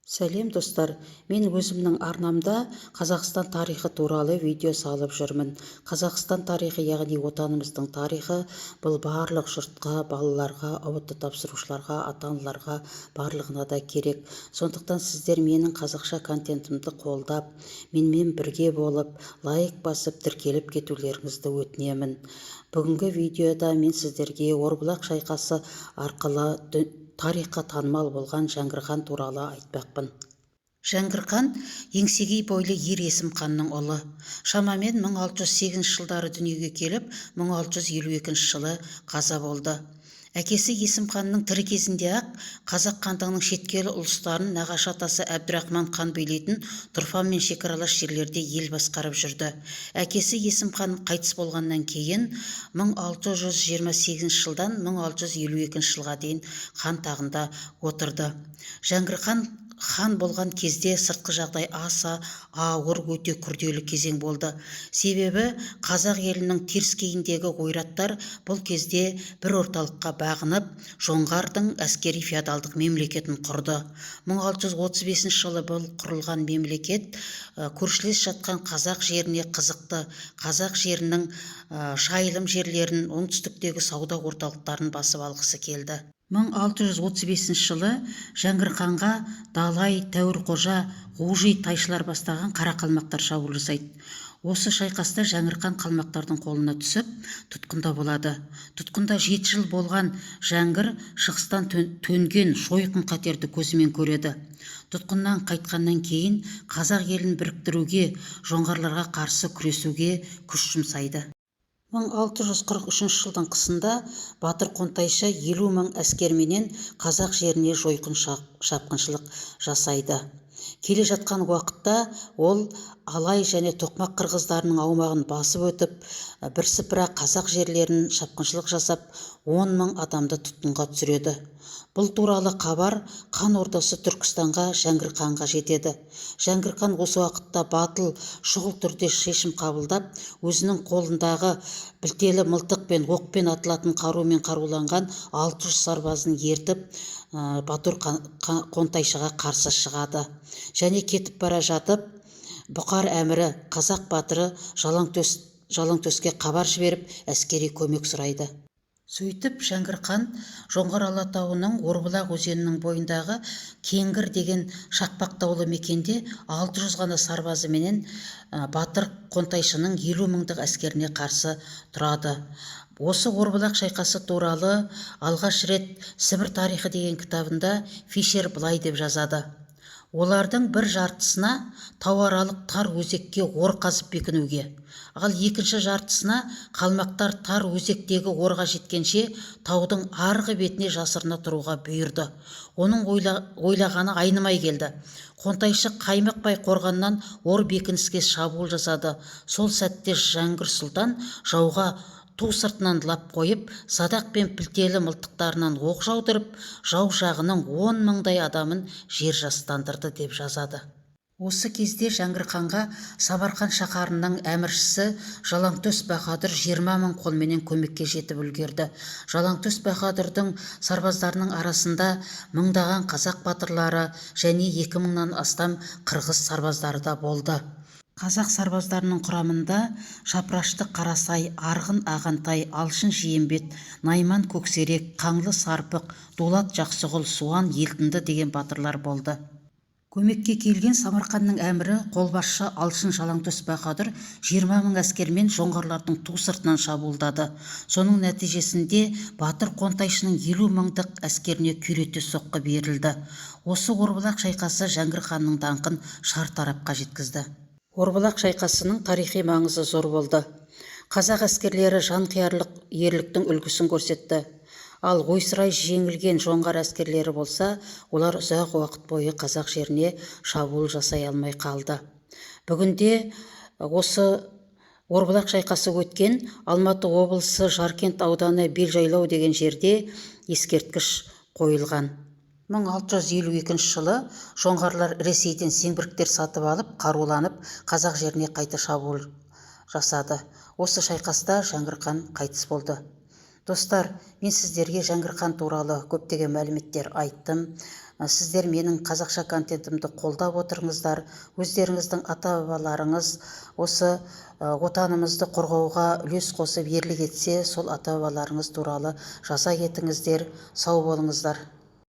Сәлем, достар! Мен өзімнің арнамда Қазақстан тарихы туралы видео салып жүрмін. Қазақстан тарихы, яғни отанымыздың тарихы, бұл барлық жұртқа, балаларға, ҰБТ тапсырушыларға, ата-аналарға, барлығына да керек. Сондықтан сіздер менің қазақша контентімді қолдап, менімен бірге болып, лайк басып, тіркеліп кетулеріңізді өтінемін. Бүгінгі видеода мен сіздерге Орбұлақ шайқасы арқылы тарихқа танымал болған Жәңгір хан туралы айтпақпын. Жәңгір хан – еңсегей бойлы ер Есім ханның ұлы. Шамамен 1608 жылдары дүниеге келіп, 1652 жылы қаза болды. Әкесі Есім ханның тірі кезінде-ақ Қазақ хандығының шеткері ұлыстарын, нағашы атасы Әбдірахман хан билейтін Тұрфанмен шекаралас жерлерде ел басқарып жүрді. Әкесі Есім хан қайтыс болғаннан кейін 1628 жылдан 1652 жылға дейін хан тағында отырды. Жәңгір хан хан болған кезде сыртқы жағдай аса ауыр, өте күрделі кезең болды. Себебі қазақ елінің теріскейіндегі ойраттар бұл кезде бір орталыққа бағынып, Жоңғардың әскери феодалдық мемлекетін құрды. 1635 жылы бұл құрылған мемлекет көршілес жатқан қазақ жеріне қызықты. Қазақ жерінің жайылым жерлерін, оңтүстіктегі сауда орталықтарын басып алғысы келді. 1635 жылы Жәңгір ханға Далай, Тәуірқожа, Ғужи тайшылар бастаған қара қалмақтар шабуыл жасайды. Осы шайқаста Жәңгір хан қалмақтардың қолына түсіп, тұтқында болады. Тұтқында 7 жыл болған Жәңгір шығыстан төнген жойқын қатерді көзімен көреді. Тұтқыннан қайтқаннан кейін қазақ елін біріктіруге, жоңғарларға қарсы күресуге күш жұмсайды. 1643 жылдың қысында батыр Қонтайшы 50 000 әскерменен қазақ жеріне жойқын шапқыншылық жасайды. Келе жатқан уақытта ол Алай және Тоқмақ қырғыздарының аумағын басып өтіп, бірсыпыра қазақ жерлерін шапқыншылық жасап, 10 000 адамды тұтқынға түсіреді. Бұл туралы хабар хан ордасы Түркістанға, Жәңгір ханға жетеді. Жәңгір хан осы уақытта батыл, шұғыл түрде шешім қабылдап, өзінің қолындағы білтелі мылтық пен оқпен атылатын қарумен қаруланған 600 сарбазын ертіп, батыр Қонтайшыға қарсы шығады және кетіп бара жатып, Бұқар әмірі, қазақ батыры Жалаңтөске хабар жіберіп, әскери көмек сұрайды. Сөйтіп, Жәңгір хан Жоңғар Алатауының Орбұлақ өзенінің бойындағы Кеңгір деген шақпақ таулы мекенде 600 ғана сарбазыменен батыр Қонтайшының 50 мыңдық әскеріне қарсы тұрады. Осы Орбұлақ шайқасы туралы алғаш рет «Сібір тарихы» деген кітабында Фишер былай деп жазады: «Олардың бір жартысына тауаралық тар өзекке ор қазып бекінуге, ал екінші жартысына қалмақтар тар өзектегі орға жеткенше таудың арғы бетіне жасырына тұруға бұйырды. Оның ойлағаны айнымай келді. Қонтайшы қаймықпай қорғаннан ор бекініске шабуыл жасады. Сол сәтте Жәңгір сұлтан жауға ту сыртынан лап қойып, садақ пен пілтелі мылтықтарынан оқ жаудырып, жау жағының 10 мыңдай адамын жер жастандырды», – деп жазады. Осы кезде Жәңгір ханға Самарқан шаһарының әміршісі Жалаңтөс баһадүр 20 000 қолменен көмекке жетіп үлгерді. Жалаңтөс баһадүрдің сарбаздарының арасында мыңдаған қазақ батырлары және 2000-нан астам қырғыз сарбаздары да болды. Қазақ сарбаздарының құрамында Шапырашты Қарасай, Арғын Ағантай, Алшын Жиембет, Найман Көксерек, Қаңлы Сарпық, Дулат Жақсығұл, Суан Елтінді деген батырлар болды. Көмекке келген Самарқанның әмірі, қолбасшы Алшын Жалаңтөс баһадүр 20 000 әскермен жоңғарлардың ту сыртынан шабуылдады. Соның нәтижесінде батыр Қонтайшының 50 мыңдық әскеріне күйрете соққы берілді. Осы Орбұлақ шайқасы Жәңгір ханның даңқын шар тарапқа жеткізді. Орбұлақ шайқасының тарихи маңызы зор болды. Қазақ әскерлері жанқиярлық, ерліктің үлгісін көрсетті. Ал ойсырай жеңілген жоңғар әскерлері болса, олар ұзақ уақыт бойы қазақ жеріне шабуыл жасай алмай қалды. Бүгінде осы Орбұлақ шайқасы өткен Алматы облысы, Жаркент ауданы, Белжайлау деген жерде ескерткіш қойылған. 1652 жылы жоңғарлар Ресейден зеңбіректер сатып алып, қаруланып, қазақ жеріне қайта шабуыл жасады. Осы шайқаста Жәңгір хан қайтыс болды. Достар, мен сіздерге Жәңгір хан туралы көптеген мәліметтер айттым. Сіздер менің қазақша контентімді қолдап отырыңыздар. Өздеріңіздің ата-бабаларыңыз осы отанымызды қорғауға үлес қосып, ерлік етсе, сол ата-бабаларыңыз туралы жаза кетіңіздер. Сау болыңыздар.